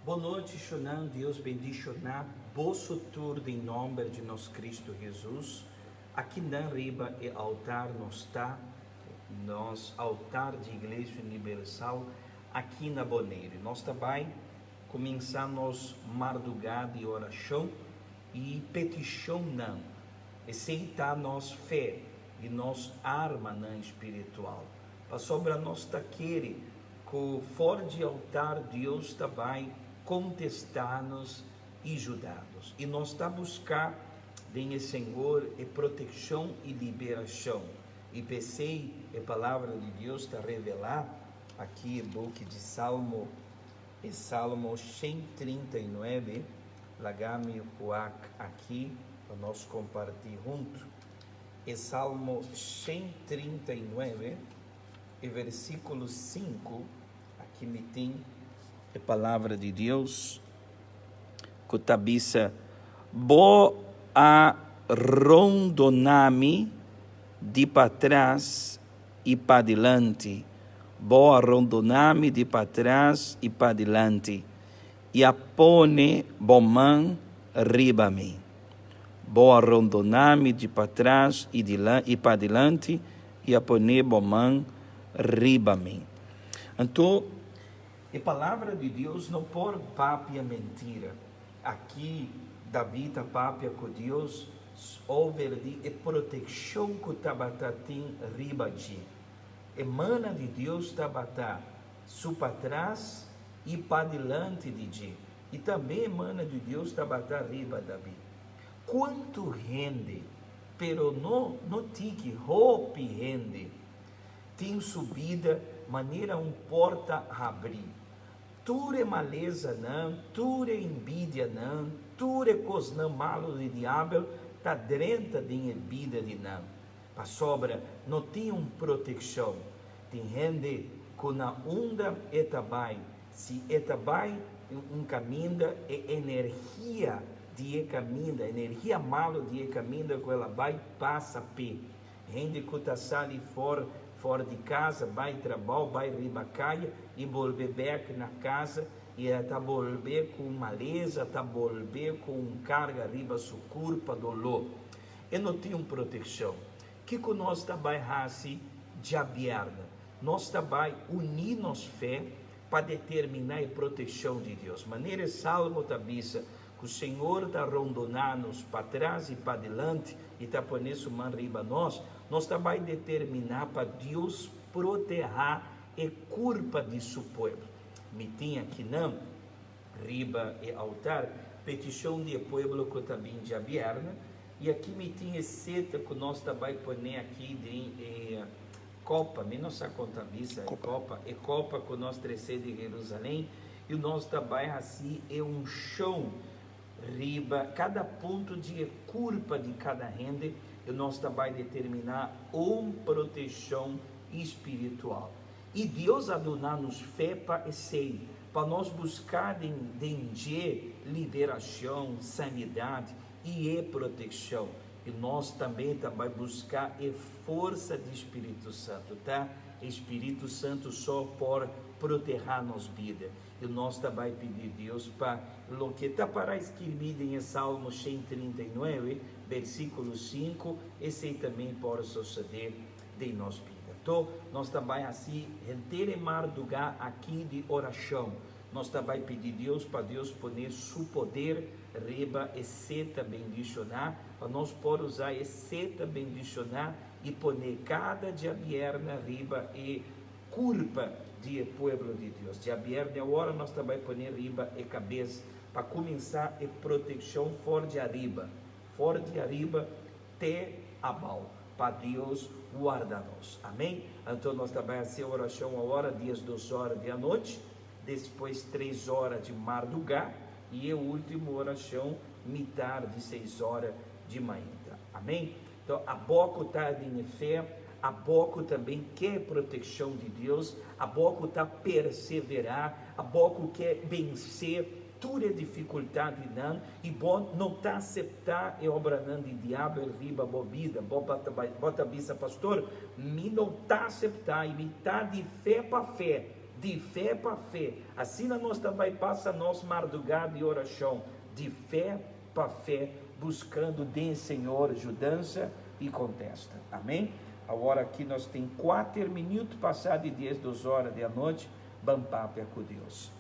Bon nochi, Shonan. Dios bendishoná boso tur den nòmber di nos Kristu Hesus. Akinan riba e altar nos ta, nos altar di Iglesia Universal aki na Boneiru. Nos ta bai kuminsá nos mardugá di orashon i petishonnan. Esei ta nos fe i nos armanan spiritual, pasobra nos ta kere ku for di altar Dios ta bai kontestá nos i juda nos. I nos ta buska den e Señor e protekshon i liberashon. I p'esei e Palabra di Dios ta revelá aki e buki di Salmo, e Salmo 139. Laga mi wak aki pa nos kompartí huntu. E Salmo 139, e versíkulo 5, aki mi tin e Palabra di Dios ku ta bisa, Bo a rondoná mi di patras i padilanti, bo a rondoná mi di patras i padilanti, i a pone bo man riba mi. Bo a rondoná mi di patras i padilanti, i a pone bo man riba mi. Anto, e Palabra di Dios no por papia mentira. Aki David a papia ku Dios over di e protekshon ku tabata tin riba dje. E mana di Dios tabata su patras i padilanti di dje, i tambe e mana di Dios tabata riba David. Kuantu hende, pero no no tiki, hopi hende, tin su bida manera un porta habrí. Tur e malesanan, tur e enbidianan, tur e kosnan malu di diabel ta drenta den e bida di nan, pasobra no tin un protekshon. Tin hende ku na unda e ta bai, si e ta bai un kaminda, e energia di e kaminda, energia malu di e kaminda ku el a bai pasa p'e. Hende ku ta sali for for di casa bai trabou, bai riba kaya i bolbe bek na casa i e ta bolbe ku malesa, ta bolbe ku un karga riba su kurpa, doló. E no tin un protekshon. Kiko nos ta bai hasi djabièrnè? Nos ta bai uní nos fe pa determiná e protekshon di Dios. Manera e Salmo ta bisa, Ku Señor ta rondoná nos patras i padilanti i ta pone su man riba nos, nos ta bai determiná pa Dios protehá e kurpa di su pueblo. Mi tin akinan riba e altar petishon di e pueblo ku ta bin djabièrnè, i aki mi tin e seta ku nos ta bai pone aki den e kopa, mi no sa kon ta bisa e kopa, e kopa ku nos tresé di Herusalen. I nos ta bai hasi e unshon riba kada punto di e kurpa di kada hende, i nos ta bai determiná un proteshon spiritual. I Dios a duna nos fe pa esei, pa nos buska den den dje liberashon, sanidat i e protekshon. I nos tambe ta bai buska e forsa di Spiritu Santu. Ta e Spiritu Santu so por protehá nos bida. I nos ta bai pidi Dios pa loke ta pará skirbí den e Salmo 139, bersíkulo 5, esei tambe por sosodé den nos bida. Anto, nos ta bai hasi henter e mardugá akí di orashon. Nos ta bai pidi Dios pa Dios pone su poder riba e seta bendishoná, pa nos por usa e seta bendishoná i pone kada djabièrnè riba e kurpa di e pueblo di Dios. Djabièrnè awor nos ta bai pone riba e kabes pa kuminsá e protekshon for di ariba, for di ariba te abou, pa Dios warda nos. Amén. Anto nos ta bai hasi orashon awor 12 ora di anochi, despues 3 ora di mardugá i e último orashon mitar di 6 ora di mainta. Amén. Anto abo ku ta den e fe, abo ku tambe ke protekshon di Dios, abo ku ta perseverá, abo ku ke bensé tur e difikultadinan i bo no ta aseptá e obranan di diabel riba bo bida, bo bo ta bisa, Pastor, mi no ta aseptá i mi ta di fe pa fe. Di fe pa fe. Asina nos ta bai pasa nos mardugá di orashon, di fe pa fe, buskando den Señor judansa i kontesta. Amén. Awor aki nos tin kuater minuut pasá di 12 ora di anochi, ban papia ku Dios.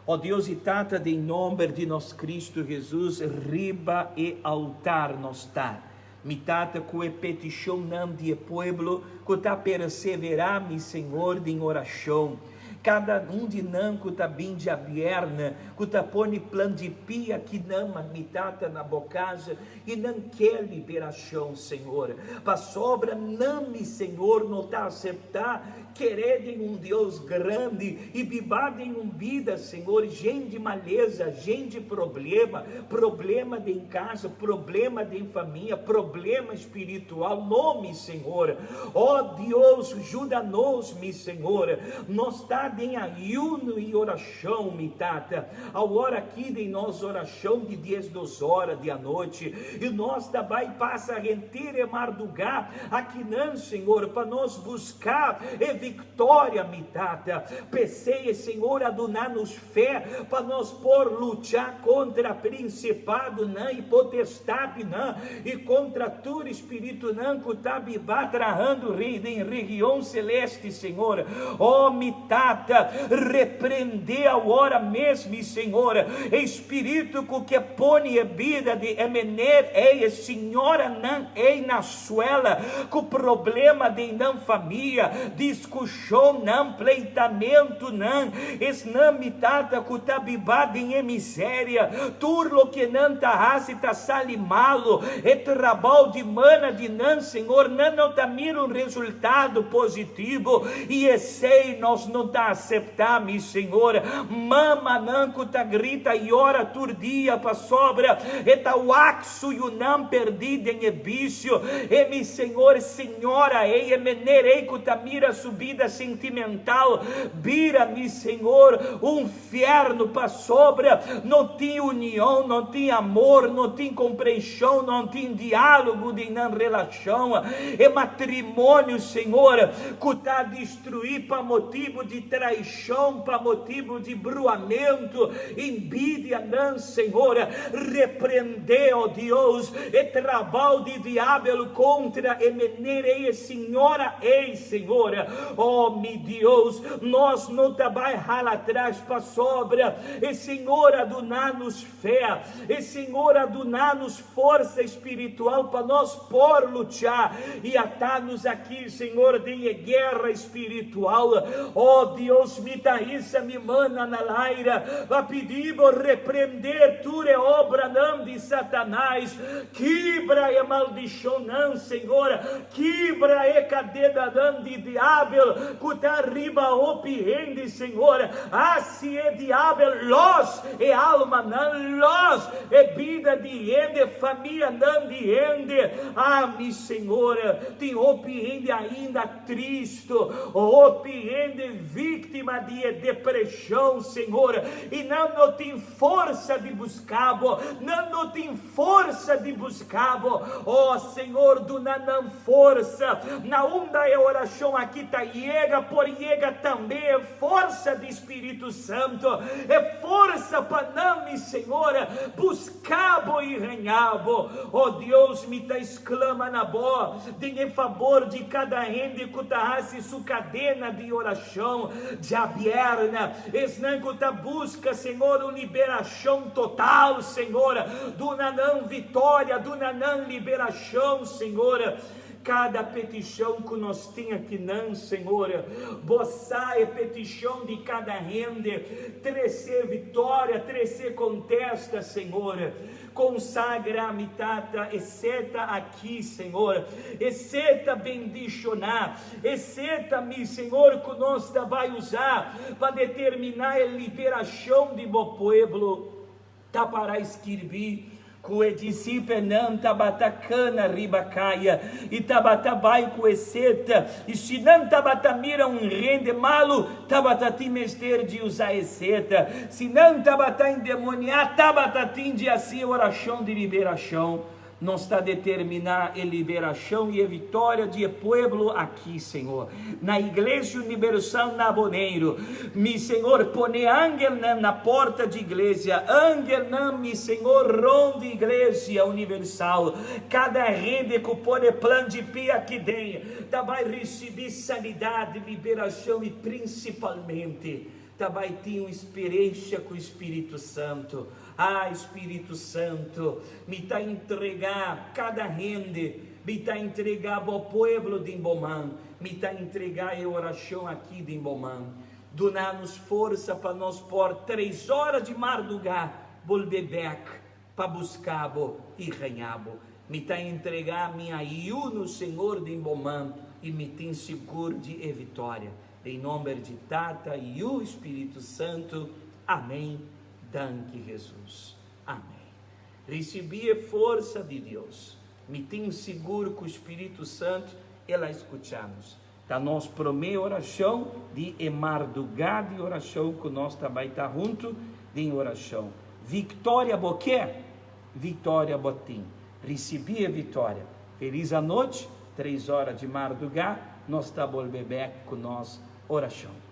O Dios i Tata, den nomber di nos Cristo Jesus, riba e altar nos ta. Mi Tata, ku e petishonnan di e pueblo ku ta perseverá, mi Señor, den orashon. Kada un di nan ku ta bin djabièrnè, ku ta pone plan di pia kinan, mi Tata, na bo kas, i nan ke liberashon, Señor. Pasobra nan, mi Señor, no ta aseptá Kere den un Dios grandi i biba den un bida, Señor, jen di maleza, jen di problema, problema den casa, problema den famia, problema spiritual. No, mi Señor. Oh Dios, juda nos, mi Señor. Nos ta den ayuno i oracion, mi Tata. Awor aki den nos oracion di 12 ora di anochi, i nos ta bai pasa henter e mardugá akinan, Señor, pa nos busca e victoria, mi Tata. P'esei e Señor a duna nos fe pa nos por lucha contra principadonan i potestadnan i contra tur spiritunan cu ta biba trahando den region celeste, Señor. Oh, mi Tata, reprende awor mes, mi Señor, e spiritu cu ke pone e bida di e meneer ei, e señoranan ei na suela, cu problema den nan famia, discusionnan, pleitamentunan, esnan, mi Tata, cu ta biba den e miseria, tur loke nan ta haci ta sali malo, e trabao di mana di nan, Señor, nan no ta mira un resultado positivo, i esei nos no ta aseptá, mi Señor. Mamanan ku ta grita yora tur dia pasobra e ta wak su yunan perdí den e bisio. E mi Señor, señora ei, e meneer ei ku ta mira su bida sentimental bira, mi Señor, un fièrnu pasobra no tin union, no tin amor, no tin komprenshon, no tin diálogo den nan relashon. E matrimonio, Señor, ku ta destruí pa motibu di traishon, pa motibu di bruamentu, envidia nan, Señor, reprendé, o Dios, e trabou di diabel kontra e meneer ei, e señora ei, Señor. O mi Dios, nos no ta bai hala atras pasobra e Señor a duna nos fe, e Señor a duna nos forsa espiritual pa nos por lucha i ata nos aki, Señor, den e guera espiritual. O Dios, mi ta hisa mi mannan al aire pa pidi Bo reprende tur e obranan di Satanás, kibra e maldishonnan, Señor, Kibra e kadenanan di diabel ku ta riba hopi hende, Señor. Hasi e diabel los e almanan, los e bida di hende, famianan di hende. Ah, mi Señor, tin hopi hende ainda tristu, hopi hende víktima di e depreshon, Señor, i nan no tin forsa di buska Bo, nan no tin Forsa di buska Bo. Oh Señor, duna nan forsa. Na unda e orashon aki ta yega, por yega tambe e forsa di Spiritu Santo, e forsa pa nan, mi Señor, buska Bo i haña Bo. Oh Dios, mi ta sklama na Bo den e fabor di kada hende ku ta hasi su kadena di orashon djabièrnè, esnan ku ta buska, Señor, un liberashon. Shon total, Señor. Duna nan vitoria, duna nan liberashon, Señor. Kada petishon ku nos tin akinan, Señor, Bo sa e petishon di kada hende. Trese vitoria, trese kontesta, Señor. Konsagra mi Tata, e seta aki, Señor. E seta bendishoná. Esei ta mi, Señor, ku nos ta bai usa pa determiná e liberashon di bo pueblo. Ta para skirbí ku e disipelnan tabata kana riba kaya i tabata bai ku e seta, i si nan tabata mira un hende malu, tabata tin mester di usa e seta. Si nan tabata endemoniá, tabata tin di hasi e orashon di liberashon. Nos ta determiná e liberashon i e viktoria di e pueblo aki, Señor. Na Iglesia Universal na Boneiru. Mi Señor, pone angelnan na porta di iglesia, angelnan, mi Señor, rond di Iglesia Universal. Kada hende ku pone plan di pia aki den, ta bai risibí sanidat, liberashon i prinsipalmente ta bai tin un sperensia ku Spiritu Santu. Ah, Spiritu Santu, mi ta entregá kada hende, mi ta entregá bo pueblo den bo man, mi ta entregá e orashon aki den bo man. Duna nos forsa pa nos por tres ora di mardugá bolbe bèk pa buska bo i haña bo. Mi ta entregá mi ayuno, Señor, den bo man i mi tin sigur di e viktoria. Den nomber di Tata, Yu i Spiritu Santu. Amén. Danki Hesus. Amén. Risibí e forsa di Dios. Mi tin sigur ku Spiritu Santu el a skucha nos. Ta nos promé orashon di e mardugá di orashon ku nos ta bai ta huntu den orashon. Viktoria bo ke? Viktoria bo tin. Risibí e viktoria. Felis anochi, tres ora di mardugá nos ta bolbe bèk ku nos orashon.